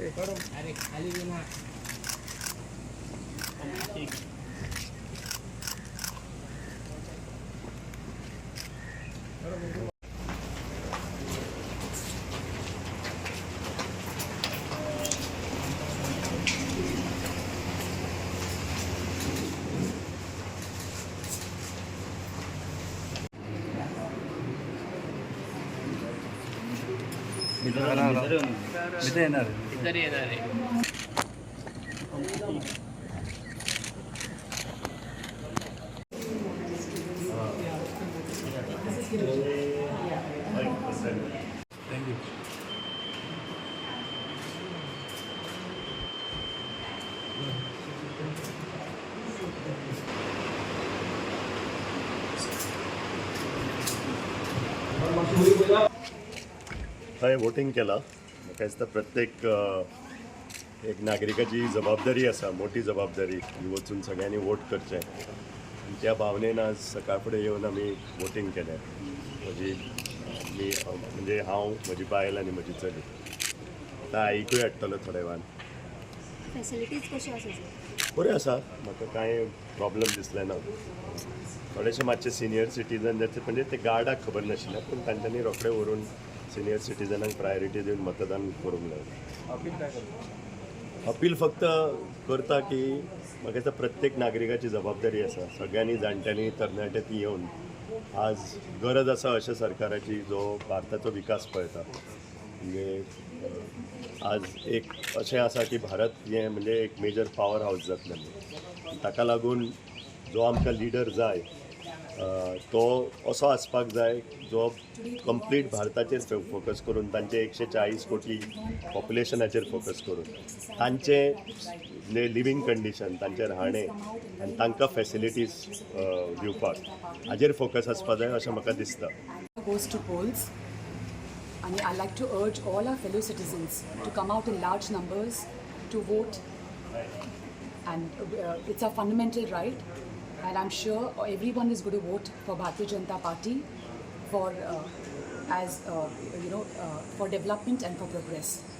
अरे खाली घे ना. भितर येणार. इतर येणार आहे. Thank you. हांवें वोटींग केलां. म्हाका दिसता प्रत्येक एक नागरिकाची जबाबदारी आसा, मोठी जबाबदारी ही वचून सगळ्यांनी वोट करचें आनी त्या भावनेन आज सकाळ फुडें येवन आमी वोटींग केलें. म्हजी मी म्हणजे हांव, म्हजी बायल आनी म्हजी चली. आतां आईकूय हाडटलो थोड्या वेळान. फॅसिलिटीज कश्यो आसा सर? बऱ्यो आसा, म्हाका कांय प्रॉब्लम दिसलें ना. थोडेशे मातशे सिनियर सिटीजन जाचे म्हणजे ते गार्डाक खबर नाशिल्लें, पूण तांच्यांनी रोखडे व्हरून सिनियर सिटीजनांक प्रायोरिटी दिवन मतदान करूंक लायलें. अपील फक्त करता की म्हाका दिसता प्रत्येक नागरिकाची जबाबदारी आसा, सगळ्यांनी जाणट्यांनी तरणाट्यांनी येवन आज गरज आसा अशा सरकाराची जो भारताचो विकास पळयता. म्हणजे आज एक अशें आसा की भारत हें म्हणजे एक मेजर पावर हावज जातलें म्हणून. ताका लागून जो आमकां लिडर जाय तो असो आसपाक जाय जो कंप्लीट भारताचेर फोकस करून, तांचे 140 कोटी पॉप्युलेशनाचेर फोकस करून, तांचे लिवींग कंडिशन, तांचें राहणें आनी तांकां फॅसिलिटीज दिवपाक हाजेर फोकस आसपाक जाय अशें म्हाका दिसता. Goes to polls, and I like to urge all our fellow citizens to come out in large numbers to vote, and it's a fundamental right, and I'm sure everyone is going to vote for Bharatiya Janata Party for as you know for development and for progress.